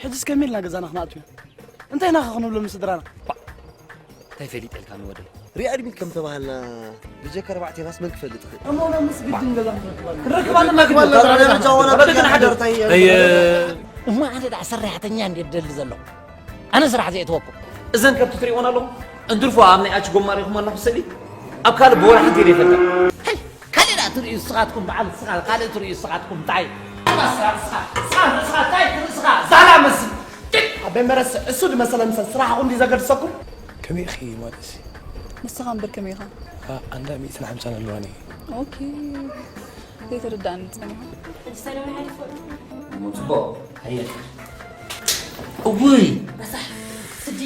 ሕጅስ ከመይ ኢልና ገዛና ክንኣቱ? እንታይ ኢና ኸ ክንብሎም ንስድራና? እንታይ ፈሊጠልካ ንወደይ? ሪኣ ኣድሚት ከም ተባሃልና ብጀካ ኣርባዕቴናስ መን ክፈልጥ ይኽእል? እሞ ሎምስ ግድን ገዛ ክንረክብ ኣለና። ክንረክብ ኣለና። ክንረክብ ኣለና። ክንረክብ ኣለና። እሞ ኣነ ደኣ ሰራሕተኛ እንዴ ደሊ ዘለኹ? ኣነ ስራሕ ዘየእተወኩም። እዘን ከብቲ ትሪእወን ኣለኹም? እንትርፎ ኣብ ናይ ኣች ጎማ ሪኹም ኣለኹም ስእሊ? ኣብ ካልእ ብወላ ሓንቲ እየ ዘይፈልጣ። ካልእ ደኣ ትርእዩ ንስኻትኩም በዓል ንስኻ ካልእ ትርእዩ ንስኻትኩም እንታይ? ንስኻ ንስኻ ንስኻ ንስኻ እንታይ ትርኢ ንስኻ ዛላ መስል። ኣበይ መረሰ እሱ ድመሰለ ምሰል ስራሕኹም ድዩ ዘገድሰኩም? ከመይ ኢኺ ማለት ሲ? ንስኻ እምበር ከመይ ኢኻ? ኣንዳ ሚእትን ሓምሳን ኣለዋኒ። ኦኬ። ዘይተረዳእኒ ጸኒሑ። እሞ ጽቡቕ። ሃየ። እውይ። ረሳሕ። ስዲ።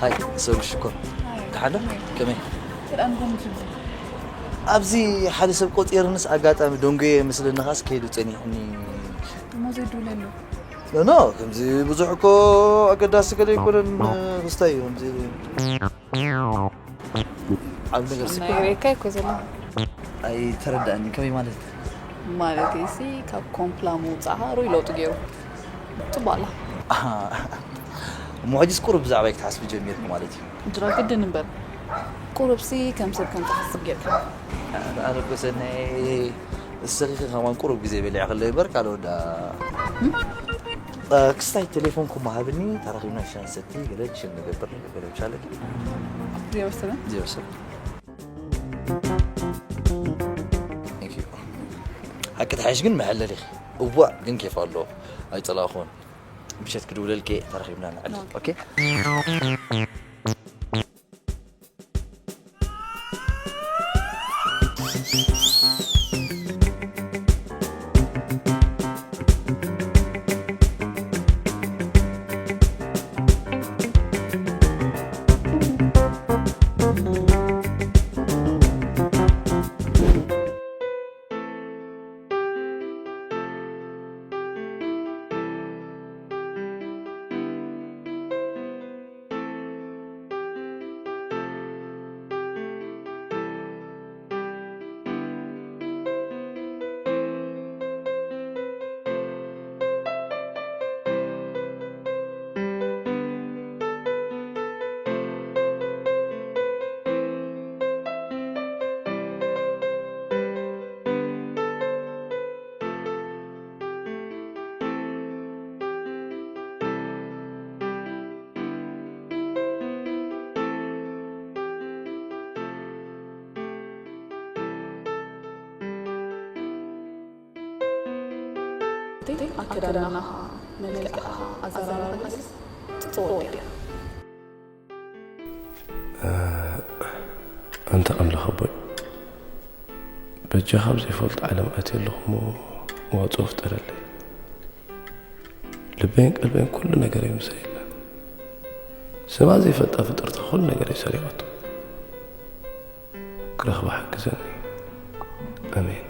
ሃይ፣ ሰው ሽኮር። ሃይ። ደሓን ዶ? ከመይ? ከመይ? ሰላም፣ ከምዚ። ኣብዚ ሓደ ሰብ ቆጺርንስ ኣጋጣሚ ደንጎየ ምስልንኻስ ከይዱ ጸኒሕኒ። እሞ ዘይድውለሉ? ኖ፣ ኖ፣ ከምዚ ብዙሕ እኮ ኣገዳሲ ገለ ኣይኮነን፣ ክስታይ እዩ፣ ከምዚ። ዓቢ ነገር ስኮ። ናይ ሬካ እኮ ዘሎ። ኣይተረዳእኒ፣ ከመይ ማለት? ማለተይሲ፣ ካብ ኮምፕላ ምውጻእኻ ሩይ ለውጢ ገይሩ። ጽቡቕ ኣላ። ኣሃ። እሞ ሕጂስ ቁሩብ ብዛዕባይ ክትሓስቢ ጀሚርኪ ማለት እዩ። እንድራ ግድን እምበር። ቁሩብሲ ከም ሰብ ከም ትሓስብ ጌርካ። ኣነ እኮ ሰናይ፣ እስኺ ከማን ቁሩብ ግዜ በሊዕክለይ እምበር ካልእ ወዳ። እ፣ ክስታይ ቴሌፎንኩም ሃብኒ፣ ተራኺብና ሻሂ ንሰቲ፣ ገለ ችል ንገብር፣ ገለ ብቻለ። ዜሮ ሰቨን። ዜሮ ሰቨን። Thank you። ሓቂ ትሓይሽ ግን መሐለል ኢኺ። እዋእ፣ ግን ኬፍ ኣለዎ። ኣይጸላእኹን። ምሸት ክድውለልኪ እየ፣ ተራኺብና ንዕልል። ኦኬ። ኦኬ? ኣከዳድናኻ፣ መልክዕኻ፣ ኣዘራርባኻ ጽቡቕ ወዲ ኢኻ። ኣንታ ኣምላኽ ኣቦይ፣ በጃኻ ኣብ ዘይፈልጦ ዓለም ኣትየ ኣለኹ እሞ መዋጽኦ ፍጠረለይ። ልበይን ቀልበይን ኩሉ ነገረይ ምሳይ የላ። ስማ ዘይፈልጣ ፍጥርታ ኩሉ ነገረይ ሰሪቐቶ። ክረኽባ ሓግዘኒ። ኣሜን።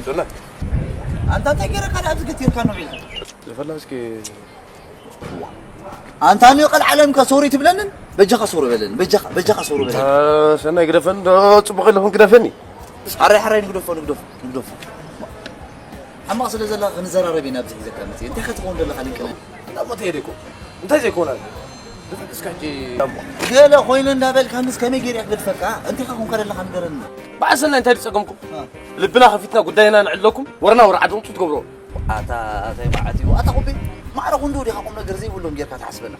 ሶና። ኣንታ እንታይ ገይረካ ደኣ ኣብዚ ገትርካ ንውዒል? ዘፈላ እስኪ ኣንታ ንዮ ቀልዓለምካ ሶሪ ትብለንን? በጃኻ ሶሪ በለኒ። በጃኻ፣ በጃኻ ሶሪ በለኒ። አ፣ ሰናይ ግደፈን፣ ዶ ጽቡቕ የለኹን ግደፈኒ። ሓራይ፣ ሓራይ ንግደፎ፣ ንግደፎ፣ ንግደፎ። ሓማቕ ስለ ዘለኻ ክንዘራረብ ኢና ኣብዚ ሒዘካ መጽእ። እንታይ ክትኸውን ዘለኻ ልንቅነ? እንዳ ሞተ ሄደ እኮ። እንታይ ዘይኮነ? ብፍቅስካ ሕጂ እሞ። ገለ ኮይኑ እንዳበልካ ምስ ከመይ ገይረ ክገድፈካ? እንታይ ካ ኮንካ ዘለኻ ንገረኒ። በዓል ሰናይ እንታይ ድጸገምኩም? አ። ልብና ከፊትና ጉዳይና ንዕለኩም፣ ወረና ወረ ዓድኹም ትገብሮ። ኣታ፣ ኣታ መዓት እዩ። ኣታ ኩቢ፣ ማዕረ ክንዱ ዲኻ ቁም ነገር ዘይብሎም ጌርካ ትሓስበና?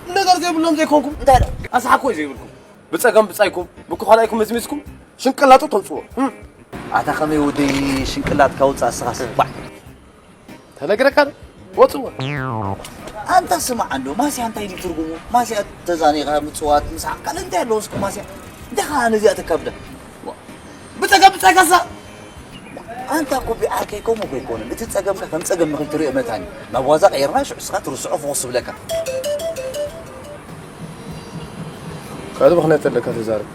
ቁም ነገር ዘይብሎም ዘይኮንኩም? እንታይ ደኣ? ኣስሓ እኮ እዩ ዘይብልኩም። ብጸገም ብጻይኩም፣ ብክኾላይኩም መዝሚዝኩም፣ ሽንቅላጡ ተውጽዎ። ህም። ኣታ ከመይ ወደይ ሽንቅላት ካውጻ ኣስኻስ ባዕ። ተነግረካ ዶ? ወጽዎ። ኣንታ ስማዕ እንዶ፣ ማስያ እንታይ ድዩ ትርጉሙ? ማስያ ተዛኒኻ ምጽዋት፣ ምስሓቕ፣ ካልእ እንታይ ኣለዎ እስኪ ማስያ? እንታይ ኸኣ ነዚኣ ተካብዳ? ብጸገም ብጸገሳ! ኣንታ ኮቢ ዓርከይ ከምኡ እኮ ኣይኮነን። እቲ ጸገምካ ከም ጸገም ንኸይትርእዮ መታን እዩ። ናብ ዋዛ ቀይርና ሽዑ እስኻ ትርስዖ ፍኹስ ዝብለካ። ካልእ ምኽንያት ኣለካ ተዛረብ።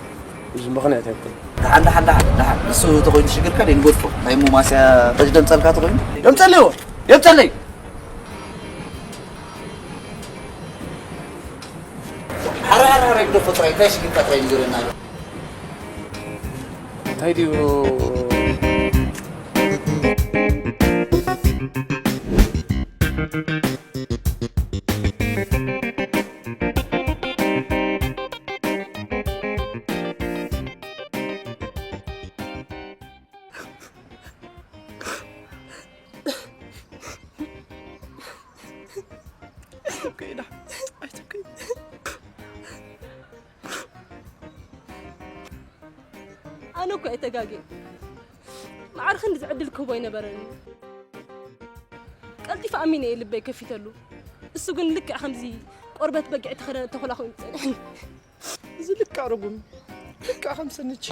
እዚ ምኽንያት ኣይኮነን። ደሓን፣ ደሓን፣ ደሓን፣ ደሓን። ንሱ ተኾይኑ ሽግርካ ደይ ንገድፎ። ናይ እሞ ማስያ ጠጅ ደምጸልካ ተኾይኑ? የምጸለይዎ! የምጸለይ! ሓራ፣ ሓራ፣ ሓራ፣ ግደፎ ጥራይ። እንታይ ሽግርካ ጥራይ ንገረና ኣሎ። እንታይ ድዩ? ኣይትብከይ ኢዳ፣ ኣይትብከይ። ኣነ እኮ እየ ተጋግየ። ማዕረ ክንድዚ ዕድል ክህቦ ኣይነበረን እዩ። ቀልጢፈ ኣሚነ እየ ልበይ ከፊተሉ። እሱ ግን ልክዕ ከምዚ ቆርበት በጊዕ ተኸደነ ተኹላ ኮይኑ ጸኒሕኒ። እዚ ልክዕ ርጉም፣ ልክዕ ከም ስንች።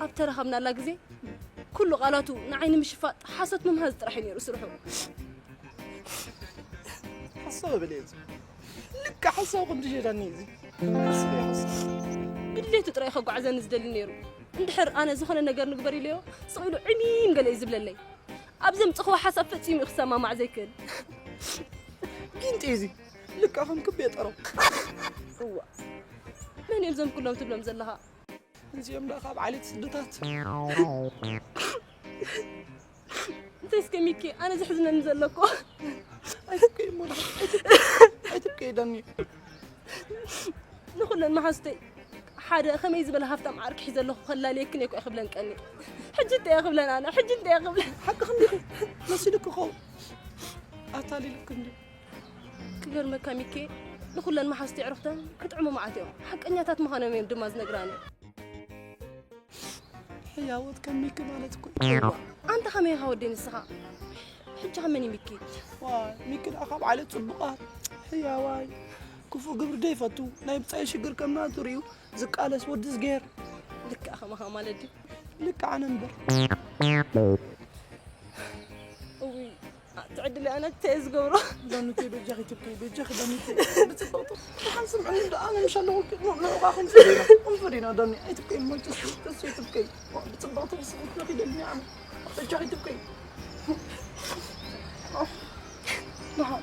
ኣብ ተራኸብናላ ግዜ ኩሉ ቃላቱ ንዓይ ንምሽፋጥ ሓሶት ምምሃዝ ጥራሕ እዩ ነይሩ ስርሑ። ሓሳዊ በለ እዚ። ልክዕ ሓሳዊ ከም ዝሸዳኒ እዚ። ብድሌቱ ጥራይ ከጓዕዘኒ ዝደሊ ነይሩ። እንድሕር ኣነ ዝኾነ ነገር ንግበር ኢለዮ፣ ስቕ ኢሉ ዕሚም ገለ እዩ ዝብለለይ። ኣብ ዘምጽኽዎ ሓሳብ ፈጺሙ እዩ ክሰማማዕ ዘይክእል። ጊንጢ እዚ። ልክዕ ከም ክቤ ጠረው። እዋ። መን እዮም እዞም ኩሎም ትብሎም ዘለኻ? እዚኦም ደኣ ካብ ዓሌት ስድታት። እንታይ እስከ ሚኪ፣ ኣነ ዘሕዝነኒ ዘሎ እኮ። ኣይትብከይ እሞ ደሓን፣ ኣይትብከይ፣ ኣይትብከይ ዳኒ። ንኹለን መሓዙተይ ሓደ ከመይ ዝበለ ሃፍታም ዓርኪ ሒዘ ኣለኹ ከላልየክን እየ እኮ እየ ክብለን ቀኒ። ሕጂ እንታይ እየ ክብለን ኣነ? ሕጂ እንታይ እየ ክብለን? ሓቅኺ እንዲኺ፣ መሲሉኪ ክኸውን። ኣታሊሉኪ እንድዩ። ክገርመካ ሚኪ፣ ንኹለን መሓዙተይ ኣዕሩኽተን ክጥዕሙ መዓት እዮም። ሓቀኛታት ምዃኖም እዮም ድማ ዝነግራኒ። ሕያዎት ከም ሚኪ ማለት እኮ እዩ። ኣንታ ከመይ ኢኻ ወደይ ንስኻ? ሕጂ ከ መን እዩ ሚኪ? ዋይ፣ ሚኪ ደኣ ካብ ዓሌት ጽቡቓት፣ ሕያዋይ፣ ክፉእ ግብሪ ደይፈቱ፣ ናይ ብጻይ ሽግር ከም ናቱ ርእዩ ዝቃለስ ወዲ ዝገር። ልክዕ ከማኻ ማለት ድዩ? ልክዕ ኣነ እምበር። እውይ፣ ኣቲ ዕድለይ ኣነ እንታይ እየ ዝገብሮ? ዳኒተይ በጃኺ ትብከይ፣ በጃኺ ዳኒተይ። ብጽብቕቲ ደሓን ስምዕኒ ደኣ ኣነ ምሽ ኣለኹ። ንዑኻ ክንፈድ ኢና፣ ክንፈድ ኢና ዳኒ። ኣይትብከይ እሞ፣ ተስፋ፣ ተስፋ ኣይትብከይ። ብጽብቕቲ ክስኽት ነኺ ደልኒ ኣነ። በጃኺ ትብከይ። ደሓን።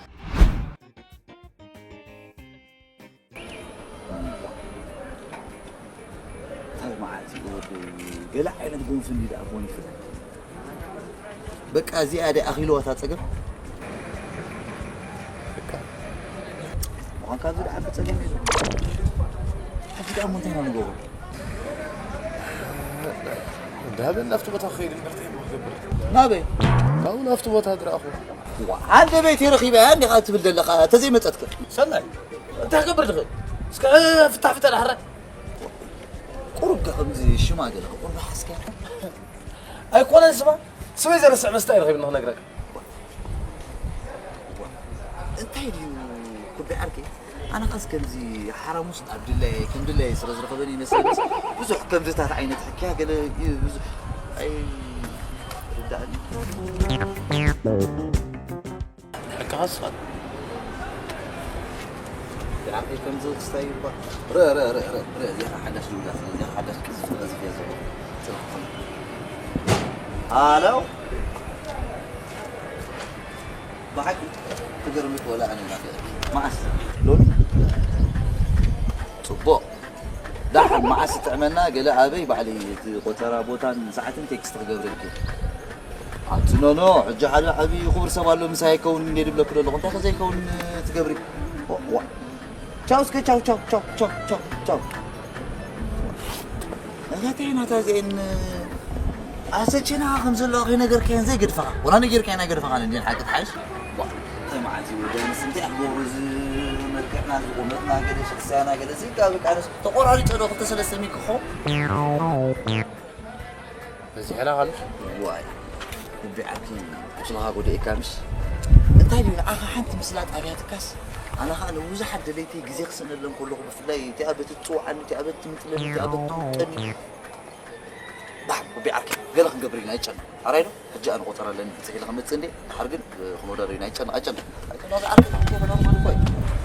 እንታይ መዓልቲ እዩ ወደይ? ገለ ዓይነት ጎንፊ እንዲ ደኣ ጎኒፉ። በቃ እዚኣ ድያ ኣኺልዋ እታ ጸገም? በቃ። ምዃን ካብዚ ደኣ ዓቢ ጸገም የለን። ሕጂ ደኣ እሞ እንታይ ኢና ንገብሮ? ሕጂ ሃበኒ ናብቲ ቦታ ክኸይድ እምበር እንታይ እሞ ክገብር? ናበይ? ካብኡ ናብቲ ቦታ ዝረኣኹ። ዋ፣ ዓንደበይቲ ረኺበያ እንዲኻ ትብል ዘለኻ፣ ተዘይመጸትካ። ሰናይ፣ እንታይ ክገብር ዝኽእል? እስከ ፍታሕ ፍጠር ኣሕራ። ቁሩብ ከ ከምዚ ሽማግለ፣ ቁሩብ ሓስከ። ኣይኮነን ስማ፣ ስመይ ዘረስዕ መስተ ኣይረኺብን ክነግረካ። እንታይ ድዩ ኩቢ ዓርከይ? ኣነ ኸስ ከምዚ ሓራሙስ ኣብ ድላየ፣ ከም ድላየ ስለ ዝረኸበኒ ይመስለኒ። ብዙሕ ከምዚታት ዓይነት ሕክያ ገለ ይ-፣ ብዙሕ ኣይርዳእኒ። ሕክኻ ስፋት። ብዓርከይ ከምዚ ክስታይ ይባ። ረ፣ ረ፣ ረ፣ ረ፣ ረ፣ እዚኣ ሓዳሽ ልውዳት፣ እዚኣ ሓዳሽ ቅዝፍ፣ ቅዝፍ እያ ዘለዋ። ጽናሕ። ሃሎ። ብሓቂ ትገርሚ እኮ፣ ወላ ኣነ ናፊቐኪ። መዓስ? ሎሚ? ጽቡቕ። ዳሓን መዓስ ትጥዕመና? ገለ ኣበይ ባዕሊ እቲ ቆጸራ ቦታን ሰዓትን ቴክስት ክገብረልኪ። ኣንቲ ኖኖ፣ ሕጂ ሓደ ዓቢ ክቡር ሰብ ኣሎ ምሳይ ኣይከውን እንዴ ድብለኪ ዘለኹ። እንታይ ከ ዘይከውን ትገብሪ? ዋ፣ ዋ። ቻው እስከ፣ ቻው፣ ቻው፣ ቻው፣ ቻው፣ ቻው፣ ቻው። እዛ እንታይ ናታ እዚአን ኣሰችና ከም ዘለዋ ከይነገርካየን ዘይገድፈኻ። ወላ ነጊርካየን ኣይገድፈኻን እንዴ፣ ሓቂ ትሓይሽ። ዋ፣ እንታይ መዓልቲ እዩ ወዲ ኣንስ፣ እንታይ ክገብሩ እዚ መልክዕና፣ እዚ ቁመትና፣ ገለ ሽክሳያና፣ ገለ እዚ ካብ በቃ ኣነስ ተቆራሪጸ ዶ ክልተ ሰለስተ ሚክ ክኸውን? በዚሕና ካልሽ? ዋይ፣ ጉቢ ዓርኪ ቁስልኻ ጎዲእካ ምሽ? እንታይ ድዩ ንዓኻ ሓንቲ ምስላ ጣብያትካስ? ኣነ ኸኣ ንብዙሓት ደለይቲ ግዜ ክስእነለን ከለኹ ብፍላይ እቲኣ በቲ ትጽውዓኒ፣ እቲኣ በቲ ትምጥለኒ፣ እቲኣ በቲ ትውጠኒ። ባሕ፣ ጉቢ ዓርኪ፣ ገለ ክንገብር ኢና፣ ኣይጨነቕ። ኣራይ ዶ? ሕጂ ኣነ ቆጸራ ኣለኒ፣ ብጽሕ ኢለ ክመጽእ እንዴ? ድሓር ግን፣ እ፣ ክንወዳደር ኢና፣ ኣይጨነቕ፣ ኣይጨነቕ። ኣይጨነቕ፣ ዓርኪ፣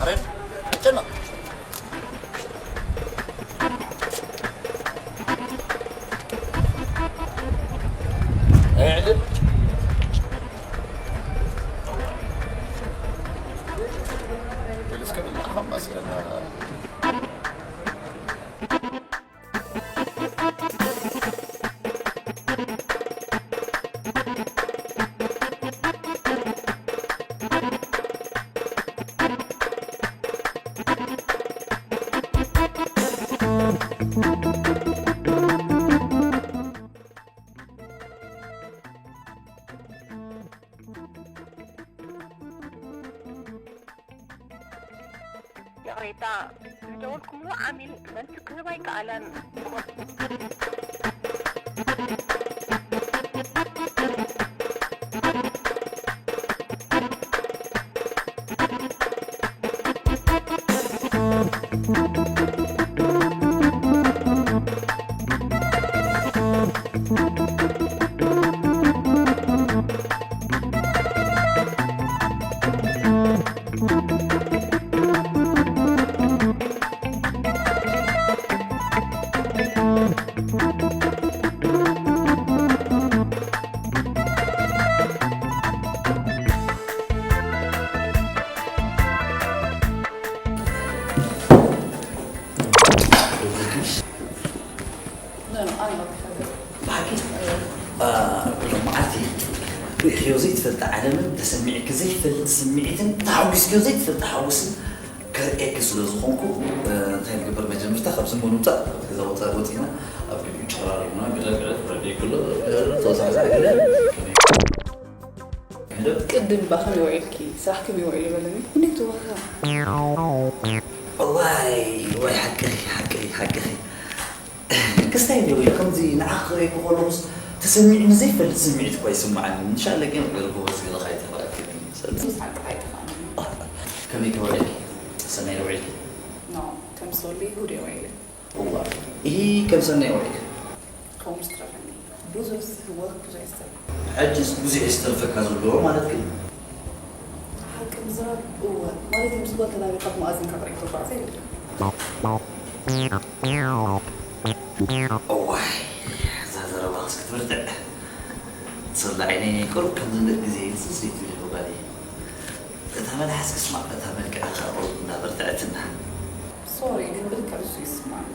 ዓርኪ፣ ኣይጨነቕ። ኣይዕድል። እስከ ብላዕኻ መስለና። ይቕሬታ፣ ዝደወልኩምሉ ዓሚል መልሲ ክህብ ኣይከኣለን። ብሓቂ፣ እ፣ ሎማዓንቲ ርእኽዮ ዘይትፈልጢ ዓለምን ተሰሚዕኪ ዘይፈልጥ ስምዒትን ተሓጒስክዮ ዘይትፈልጢ ሓጎስን ከርእየኪ ስለ ዝኾንኩ፣ እ፣ እንታይ ንግበር? መጀመርታ ካብዚ እሞ ንውጻእ፣ ካብቲ ገዛ ወጻኢ ወጺና ኣብ ቅድሚኡ ጨራሪሙና ገለ ገለ ክረድእ ከሎ፣ እ፣ ተወሳኺ ገለ ቅድም እባ ከመይ ውዒልኪ? ስራሕ ከመይ ውዒሉ በለኒ። እንዴት ዋጋ? ዋይ፣ ዋይ፣ ሓቅኺ፣ ሓቅኺ፣ ሓቅኺ። ክስታይ እንዲሁ ኢለ ከምዚ ንዓኺ ክርእየኪ ከለኹስ ተሰሚዑኒ ዘይፈልጥ ስምዒት እኳ ይስምዓኒ። እንሻላ ግን ገለ ጎበዝ ገለ ካይተባልኪ። ምስ ሓቂ ኣይጠፋእን። ከመይ ከ ውዒልኪ? ሰናይ ውዒልኪ? ኖ፣ ከም ሶሊ እሁድ እየ ውዒለ። እዋ፣ ኢሂ፣ ከም ሰናይ ውዒል። ከምኡ ዝተረፈኒ ብዙሕ ህይወት ብዙሕ ይስተርፍ። ሕጅስ ብዙሕ ይስተርፈካ ዘሎ ማለት ግን? ሓቂ ምዝራብ፣ እወ። ማለት ምስ ጓል ተላቢኻ ብመኣዝን ካብ ርኢቶ ጓዕዘ የለን። እዋይ፣ እዛ ዘረባኽስ ክትብርትዕ። ሰላ ዓይነይ ቁሩብ ከም ዝንደቅ ግዜ ይልስስ ዘይትብል ጓል እየ። እታ መልሓስክስ ማዕረ እታ መልክዕኻ ቁሩብ እንዳበርትዐትና። ሶሪ፣ ግን ብልክዕ እሱ ይስማዕ።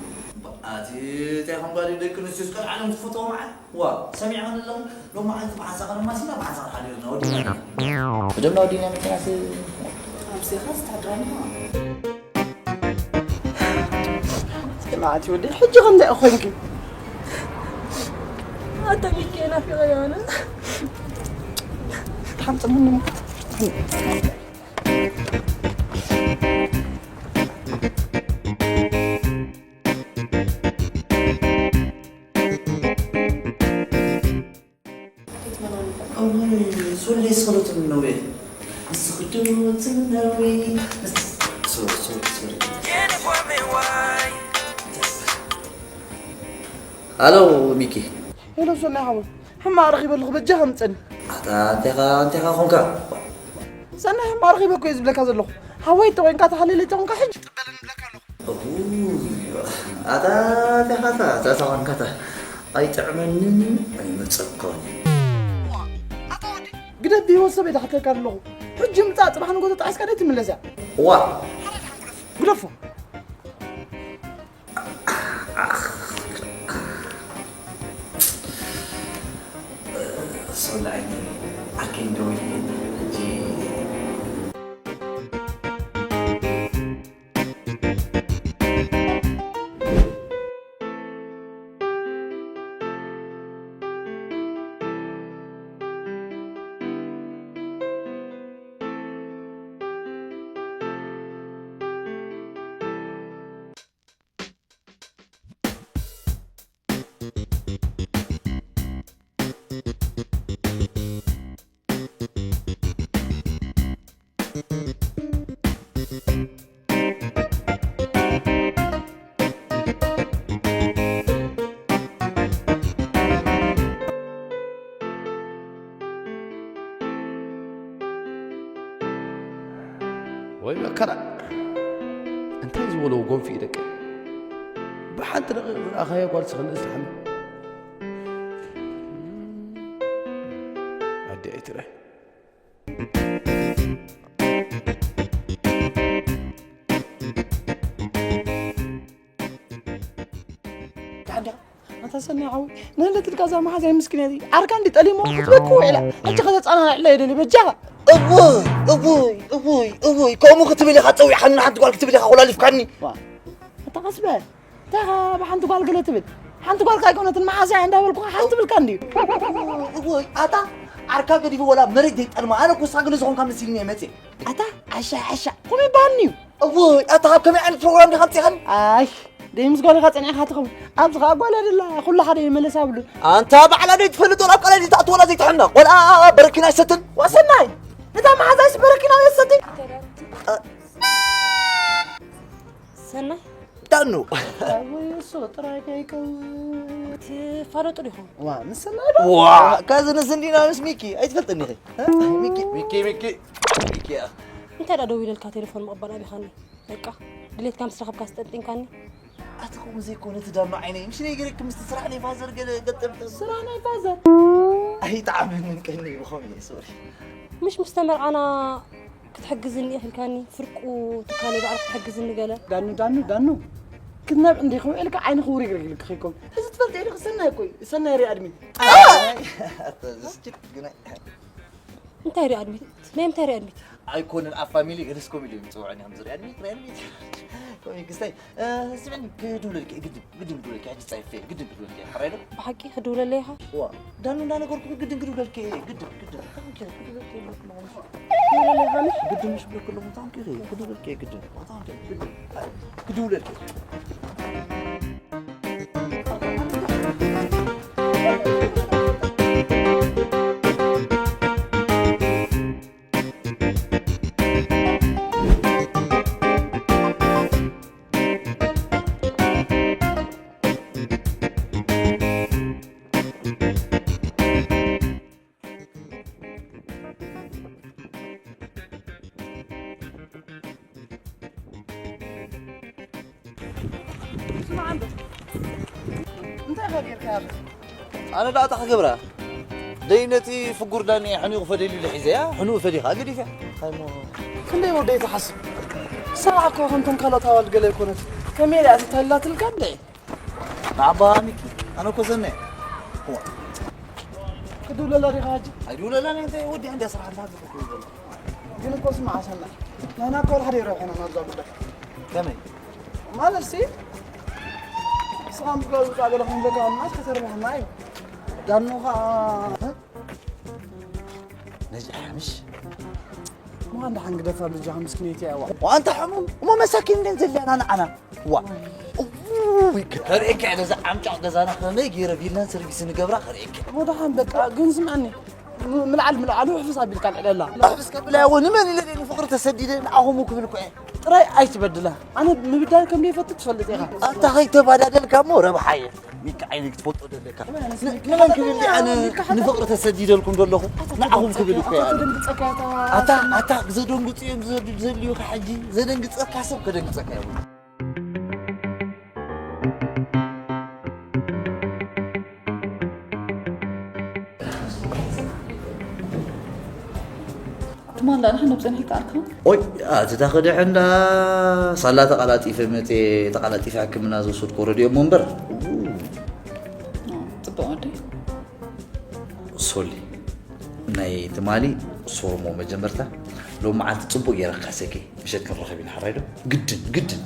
ኣቲ እንታይ ከም ጓል እዩ ደቂ ኣንስትዮስ ቀልዓለም ትፈትዎ መዓል? ዋ፣ ሰሚዕኽን ኣለኽን? ሎማዓንቲ ብሓንሳብ ከነማሲና ብሓንሳብ ሓዲርና ወዲና ኢና። ብደምና ወዲና መኪናስ ኣብዚኻስ ታድራኒ። ጽንዓት ይወደይ፣ ሕጂ ከምዚ ኢኺ ኮይንኪ። ኣታ ሚኪኤል ናፊቐዮ ኣነ። ሓምጥምኒ። ሶሪ ሶሪ ትምነው። ንስኽዱ ትምነዊ። ሶሪ ሶሪ ሶሪ። ሃሎ ሚኪ። ሄሎ ሰናይ ሓወይ፣ ሕማቕ ረኺበ ኣለኹ፣ በጃኻ ምጸኒ። ኣታ ኣንቴኻ ኣንቴኻ ኾንካ። ሰናይ፣ ሕማቕ ረኺበ እኮ እየ ዝብለካ ዘለኹ። ሓወይ ተኾይንካ ተሓልየለይ ተኾንካ ሕጂ ጥበለኒ እብለካ ኣለኹ። ኣታ ኣንቴኻ ኣታ ኣታ ኾንካ ኣታ ኣይጥዕመንን ኣይመጸኮን። ግደፍ፣ ብህይወት ሰብ እየ ዝሓተካ ኣለኹ። ሕጂ ምጻእ፣ ጽባሕ ንጎ ተጣዒስካ ደይ ትምለስ እያ። ዋ ግደፎ። ሶል ዓይኒ ዓርከይ እንደወይ ሕጂ ወይ መከራ እንታይ ዝበልዎ ጎንፊ እዩ ደቂ ብሓንቲ ደቂቕ ዝረኣኻዮ ጓል ስኽንእስ ትሓሚ ኣዲ ኣይትረ ኣታ ሰናይ ሓወይ ንህለት ኢልካ እዛ መሓዛይ ምስኪነቲ ዓርካ እንዲ ጠሊሞ ክትበኪ ውዒላ ሕጂ ከተፃናንዕላ እየ ደልየ በጃኻ እውይ እውይ እውይ እውይ ከምኡ ክትብል ኢኻ ፀዊዕካኒ ንሓንቲ ጓል ክትብል ኢኻ ኮላሊፍካኒ ኣታ ቀስ በል እንታይ ኢኻ ብሓንቲ ጓል ገለ ትብል ሓንቲ ጓል ካይኮነትን መሓዛይ እንዳበልኩኻ ሓንቲ ብልካ እንድዩ እውይ ኣታ ዓርካ ገዲፉ ወላ መሬት ዘይጠልማ ኣነ ኩሳ ግን ዝኾንካ መሲልኒ እየ መፅእ ኣታ ዓሻ ዓሻ ከምኡ ይበሃል እንድዩ እውይ ኣታ ካብ ከመይ ዓይነት ፕሮግራም ዲኻ ኣምፂኻኒ ኣይ ደይ ምስ ጓልኻ ጸኒዕካ ትኸውን ኣብዚ ኸዓ ጓል ኣደላ ኩሉ ሓደ ይመለስ ኣብሉ ኣንታ ባዕላ ደይ ትፈልጥ ወላ ቃላ ደይ ትኣትወላ ዘይትሕና ቆልኣ በረኪና ይሰትን ዋሰናይ እታ መሓዛይስ በረኪና የሰቲ ሰናይ ዳኑ ወይ እሱ ጥራይ ከይከው ትፋለጡ ዲኹም ዋ ምስ ሰናይ ዶ ዋ ካዚ ንስንዲና ምስ ሚኪ ኣይትፈልጥኒ ኢኺ ሚኪ ሚኪ ሚኪ ሚኪ እንታይ ዳ ደው ኢለልካ ቴሌፎን ምቕባል ኣቢኻኒ በቃ ድሌትካ ምስ ረኸብካ ስጠንጢንካኒ ኣቲ ከምኡ ዘይኮነ እቲ ዳማ ዓይነይ ምሽ ነይ ገረክ ምስቲ ስራሕ ናይ ፋዘር ገለ ገጠም ስራሕ ናይ ፋዘር ኣይጣዕመንን ቀኒ ብኸም እየ ሶሪ ምሽ ምስ ተመርዓና ክትሕግዝኒ ኢኽልካኒ ፍርቁ ትካለይ ባዕሉ ክትሕግዝኒ ገለ ዳኑ ዳኑ ዳኑ ክትነብዕ እንዲኺ ውዒልካ ዓይንኺ ውሪግሪግ ኢልኪ ኸይከውን እዚ ትፈልጢ ኢልኺ ሰናይ እኮ እዩ ሰናይ ሪኣ ኣድሚት ስጭት ግናይ እንታይ ሪኣ ኣድሚት ናይ ምንታይ ሪኣ ኣድሚት ኣይኮነን ኣብ ፋሚሊ ሪስኮም ኢሉ ይፅውዐኒ ከምዚ ሪኣ ኣድሚት ሪኣ ኣድሚት ኮሚክ ስታይ ስምዕኒ ክድውለልኪ ግድን ግድን ክድውለልኪ ሕጂ ፃይፈ ግድን ክድውለልኪ ሓራይ ዶ ብሓቂ ክድውለለይ ኢኻ ዋ ዳኑ እንዳነገርኩ ግድን ክድውለልኪ ግድን ግድን ግድን ምሽ ብለኩ ኣለኹ ታንኪ ግድን ግድን ግድን ግድን ግድን ስማዕ እንዶ እንታይ ኸ ጌርካ ያለ ኣነ ደኣ እንታይ ክገብራ ደይ ነቲ ፍጉር ዳኒ ሕኑኡ ክፈደሉ ኢለ ሒዘያ ሕኑኡ ፈዲኻ ገዲፈያ እንታይ እሞ ክንደይ ወደይ ትሓስብ ሰብዓ እኮ ከምቶም ካልኦት ኣዋልድ ገለ ኣይኮነት ከመይ ኢላ እቲ ተላትልካ እንደ ንዓባ ሚኪ ኣነ እኮ ዘነ ክድውለላ ዲኻ ሕጂ ኣይድውለላ እንታይ ወዲኣ እንዲያ ስራሕ ኣላ ግን እኮ ስማዕ ሰናይ ንሕና እኮ ሓደ ይረብሐና ናብዛ ጉዳይ ከመይ ማለት ሲ ንስኻ ምስ ጓል ውፃእ ገለ ክንብለካ ምናስ ከተርብሐና እዩ ዳኑ ኸዓ ነዚ ሓምሽ እሞ ኣንዳ ሓንግደፋ ብጃኻ ምስኪነይቲ እያ። ዋንታ ሕሙም እሞ መሳኪን እንደን ዘለና ንዓና። ዋ። እውይ፣ ከርእየካ እየ ነዛ ዓምጫቕ ገዛና ከመይ ገይረ ቪላን ሰርቪስ ንገብራ ከርእየካ። እሞ ደሓን በቃ፣ ግን ስምዐኒ። ም-፣ ምልዓል ምልዓሉ ሕፍስ ኣቢልካ ልዕለላ። ሕፍስ ከብላ እያ፣ ንመን ኢለ ድየ ንፍቕሪ ተሰዲደ ንዓኹም ክብል እኮ እየ። ጥራይ ኣይትበድላ። ኣነ ምብዳል ከም ዘይፈቱ ትፈልጥ ኢኻ። ኣታ ከይተባዳደልካ እሞ ረብሓ እየ። ሚካ ዓይኒ ክትፈልጦ ደለካ። ን-፣ ንመን ክብል ድየ ኣነ ንፍቕሪ ተሰዲደልኩም ዘለኹ? ንዓኹም ክብል እኮ እየ ኣነ። ኣታ፣ ኣታ፣ ዘደንግጹ እዮም ዘድ-፣ ዘድልዩኻ ሕጂ። ዘደንግጸካ ሰብ ከደንግጸካ እየ። ትማል ዳኣ ንሓንዶም ጸኒሕካ ኣርካ? ኦይ፣ ኣቲ እታ ክድሕ እንዳ ሳላ ተቓላጢፈ መጽየ፣ ተቓላጢፈ ሕክምና ዝወሰድኩ ረድዮ እሞ እምበር። ኦ፣ ጽቡቕ ወደይ። ሶሊ፣ ናይ ትማሊ ሶርሞ መጀመርታ፣ ሎሚ መዓልቲ ጽቡቕ ገይረ ክካሰኪ፣ ምሸት ክንራኸብ ኢና፣ ሕራይ ዶ? ግድን፣ ግድን።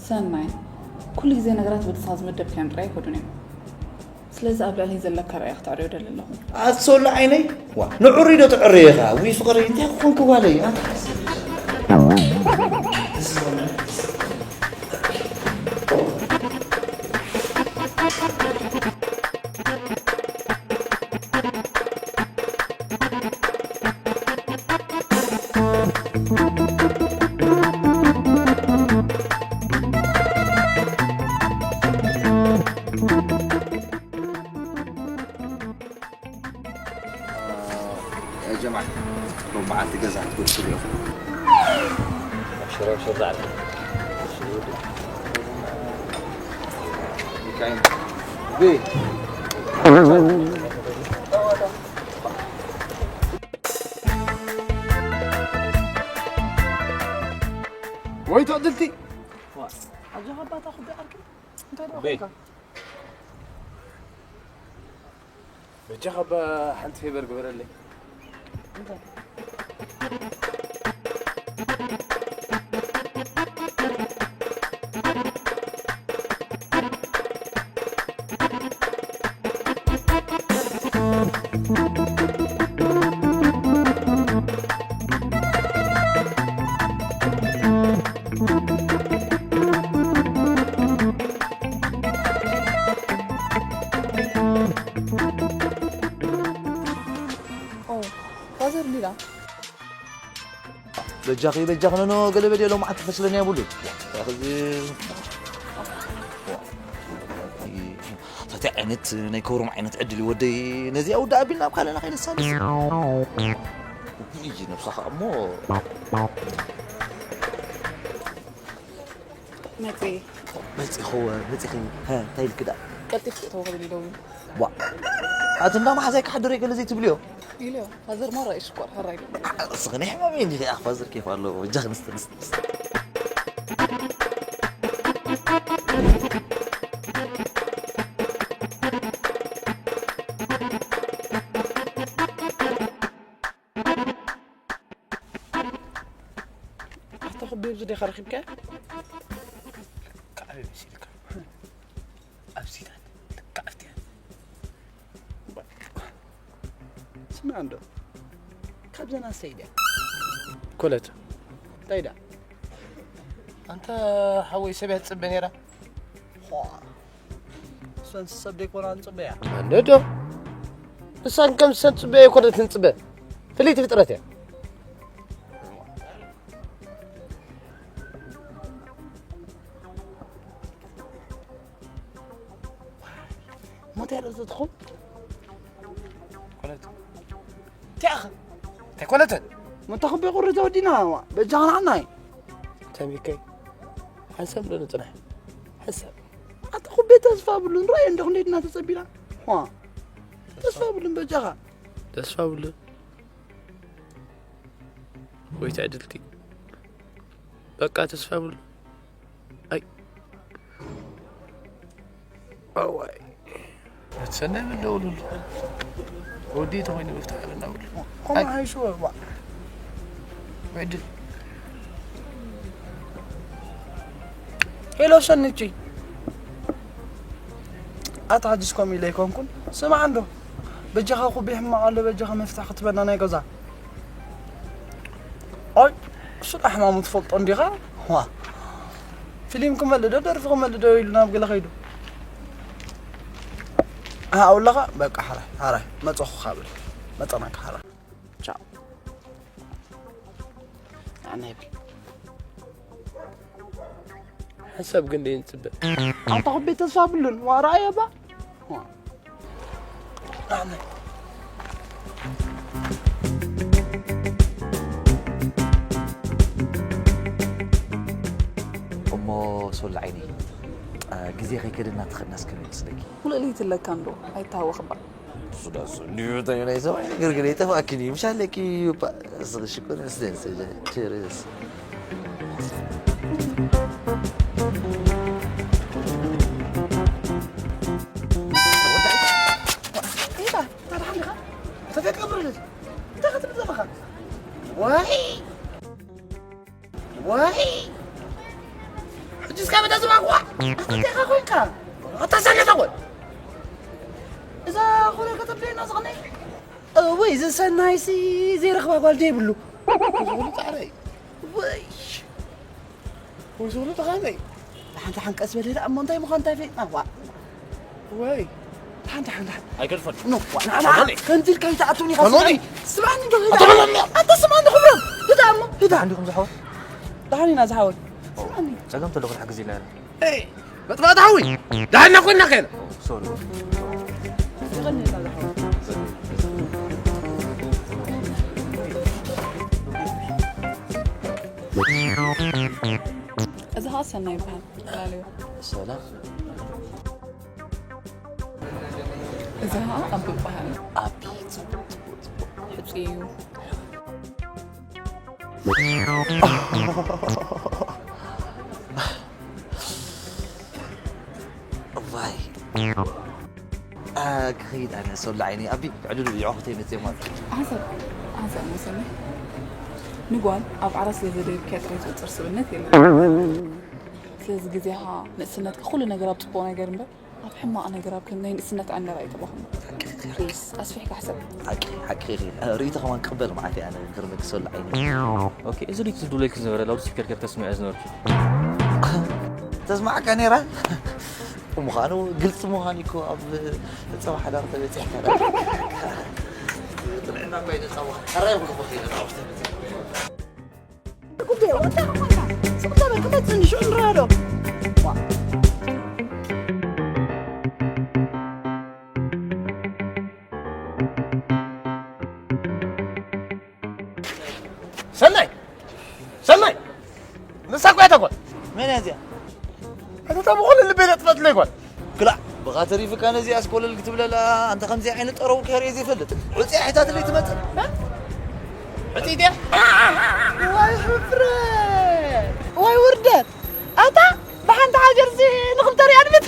ሰናይ፣ ኩሉ ግዜ ነገራት በቲ ንስኻ ዝመደብካዮም ጥራይ ኣይከዱን እዮም። ስለዚ ኣብ ልዕለይ ዘለካ ራእይ ክተዕርዮ ደሊ ኣለኹ። ኣቲ ሶሎ ዓይነይ፣ ዋ፣ ንዕሩይ ዶ ትዕርዮ ኢኻ? ውይ ፍቕረይ፣ እንታይ ክኾንኪ ጓለይ? ኣታ يا جماعة، ሎም መዓልቲ ገዛ ክትጎድሉ ኢኹም። ኣብሽር፣ ኣብሽር፣ ዛዕባ። ሚካኤል፣ ቤ። ወይ ትዕድልቲ። ዋ፣ ኣጆኻ ኣባታ ኩቢ ዓርኪ። እንታይ ደኣ ቤ። ኮንካ? በጃኻ እባ ሓንቲ ፌቨር ግበረለይ። እንታይ? ኦ፣ ፋዘር ሊላ። በጃኺ፣ በጃኺ፣ ኖኖ፣ ገለ በል፣ ሎማዓንቲ ፈስለና የብሉን። ያኽዚ፣ ታቲ ዓይነት ናይ ኮሮም ዓይነት ዕድል እዩ ወደይ፣ ነዚኣ ውዳ ኣቢልና ኣብ ካልእና ከይነሳንስ። እይ፣ ነብስኻ እሞ። መጺ። መጺኹ፣ መጺኺ፣ ሀ፣ እንታይ ኢልኪ ደኣ? ቀልጢፍኪ እተው ክብል ይደውል። ዋ። ኣቲ እንዳ መሓዛይ ክሓድር እየ ገለ ዘይትብልዮ? ኢልዮ፣ ፋዘር ማራ እዩ ሽኮር፣ ሕራይ ኢሉ። እስኺ ናይ ሕማመይ እንዲኺ፣ ኣኽ ፋዘር ኬፍ ኣለዎ። በጃኺ ንስቲ፣ ንስቲ፣ ንስቲ። ኣታ ክቢ ኣብዚ ዲኻ ረኺብካያ? ከዓቢ መሲልካ። ኣብዚ ኢላ ልክዕ ኣብቲ እያ። ስምዕ እንዶ፣ ካብዘን ኣሰይ ድያ? ኮለት። እንታይ ድያ? ኣንታ ሓወይ ሰብ እያ ትጽበ ነይራ። ኾ፣ እሰን ሰብ ደይኮና ንጽበያ። ኣነ ዶ? እሳን ከም ሰን ጽበያ ኣይኮነትን ጽበ። ፍልይቲ ፍጥረት እያ። ሞት ያለ ዘትኹም? ኮለት። እንታይ ኣኸ? እንታይ ኮለተን? መታኹም ቤት ቁሪ ተወዲና፣ ዋ፣ በጃ ኸናዕናይ። ተሚከይ፣ ሓንሳብ ዶ ንጽናሕ? ሓንሳብ። ኣታ ኹቤ ተስፋ ብሉን፣ ራእይ እንዶ ክንደይ ድና ተጸቢና? ዋ፣ ተስፋ ብሉን በጃኻ። ተስፋ ብሉን። ወይ ትዕድልቲ። በቃ ተስፋ ብሉን። ኣይ። ኣዋይ። ሰናይ ምን ደውሉሉ። ወዲ ተኾይኑ መፍትሕ ኣለና ብሉ። ኮማ ኣይ። ሓይሹ ዋ። ዕድል። ሄሎ ሰንቺ። ኣታ ሓጅስ ኮም ኢለ ኣይኮንኩን። ስማዕ እንዶ። በጃኻ ኩቢ ሕማቕ ኣሎ፣ በጃኻ መፍትሒ ክትበና ናይ ገዛ። ኣይ፣ እሱ ዳ ሕማሙ ትፈልጦ እንዲኻ? ዋ፣ ፊልም ክመልእ ዶ ደርፊ ክመልእ ዶ ኢሉ ናብ ገለ ከይዱ? ኣሃ፣ ኣውላኻ? በቃ፣ ሓራይ፣ ሓራይ፣ መጸኹ ኻብል። መጸናካ፣ ሓራይ። ቻው። ኣነ ይብል። ሓንሳብ ግን ደይ ንጽበ። ኣታ ኩቢ ተስፋ ብሉን፣ ዋ፣ ረኣየ ባ። ዋ። ኣነ። እሞ ሶል ዓይኒ፣ አ፣ ግዜ ከይከደና ተኸድናስ ከመይ ይመስለኪ? ሙሉእ ለይቲ ኣለካ እንዶ፣ ኣይተሃወኽ እባ። ሱዳሱ፣ እንዲሁ ተኔ ናይ ሰማይ ነገር ግን የጠፋእክን እዩ። ምሽ ኣለኪ እባ፣ እስኺ ሽኮር መስለን ሰጀ። ቸርስ። እንታይ ደኣ ሓሊኻ? እንታይ ትገብር ኣለኻ? እንታይ ክትብል ዘለኻ? ዋይ! ዋይ! ሕጂ እስካ በታ ዝባኽዋ! ኣታ እንታይ ኢኻ ኮንካ? ኣታ ሰነታ ኮን! እዛ ኮነ ከተብለየና ዝቐነይ? እወይ፣ እዚ ሰናይሲ ዘይረኽባ ጓል ዘይብሉ። ዝብሉ ጻዕረይ። ወይ! ወይ ዝብሉ ተኻነይ። ሓንቲ ሓንቀስ በለ ደኣ እሞ እንታይ ምዃን እንታይ ፈይጥና? ዋ! ወይ! ሓንቲ ሓንቲ ሓንቲ። ኣይገድፈን። ኖ፣ ዋ፣ ንዓ፣ ንዓ። ኣቶኒ። ከምዚ ኢልካ ኣይትኣትውኒ ኢኻ፣ ኣቶኒ። ስምዓኒ። ስምዓኒ ዶ፣ ኣቶ በለኒ። ኣታ ስምዓኒ፣ ክብሮም። ህዳ እሞ፣ ህዳ። ደሓን ዲኹም ዝሓወት? ደሓን ኢና ዝሓወት። ስምዓኒ። ጸገም ተሎ ክትሕግዝ ኢልና ኢና። ኤይ፣ መጥፋእቲ ሓዊ። ደሓን ኢና ኮይንና ከይና። ሶሪ። ይቐኒ ኢልና ዝሓወት። እዚ ኸኣ ሰናይ ይበሃል። ላለዮ። ሰላም። እዚ ኸኣ ኣቢ ይበሃል። ኣቢ፣ ጽቡቕ፣ ጽቡቕ፣ ጽቡቕ። ሕጹይ እዩ። እዋይ። ኣ፣ ክኸይድ ኣነ፣ ሶላ ዓይኒ። ኣቢ፣ ዕድሉ እዩ፣ ዕኹተይ መጽእ ማለት እዩ። ሓንሳብ፣ ሓንሳብ መሰለኒ። ንጓል ኣብ ዓራት ስለ ዘደየብክያ ጥራይ ዝቑጸር ስብእነት የለን። ስለዚ ግዜኻ፣ ንእስነትካ፣ ኩሉ ነገር ኣብ ጽቡቕ ነገር እምበር፣ ኣብ ሕማቕ ነገር፣ ኣብ ከም ናይ ንእስነት ኣነር ኣይተባኽኖ። ፕሊስ፣ ኣስፊሕካ ሕሰብ። ሓቂ፣ ሓቂ ኢኺ። እ፣ ርእይቶ ከማን ክቕበል መዓት እየ ኣነ፣ ክርመክ ሶላ ዓይኒ። ኦኬ፣ እዚ ርእይቶ ዝድውለልኪ ዝነበረ ላውድ ስፒከር ጌርካ ትስምዕያ ዝነበርኪ። ተስማዕካ ነይራ? ብምዃኑ፣ ግልጺ ምዃን እኮ ኣብ ጸባ ሓዳር ተበጺሕካ። ጥዕና እኳ ይነጻ፣ ሕራይ ይኹን እኮ ከይነጻ። ጉዴ፣ እንታይ ኾንካ? ስቕ በል፣ ክመጽእኒ ሽዑ ንረኣዶ። ዋ። ሰናይ! ሰናይ! ንሳ እኮ እያ ተጓል። መን እያ እዚኣ? ኣታ እታ ብኹሉ ልበይ ለጥፈትለይ ጓል። ክላእ፣ ብኻ ተሪፍካ ነዚኣ ስኮለል ክትብለላ፣ ኣንታ ከምዚ ዓይነት ጠረው ከርኢ ዘይፈልጥ። ዕጽያ ሒታትለይ ትመጽእ። ዕጽይቲ እያ? ዋይ ሕፍረት! ዋይ ውርደት! ኣታ ብሓንቲ ሃገር ሲ ንኽልተ ሪኣ ድምት።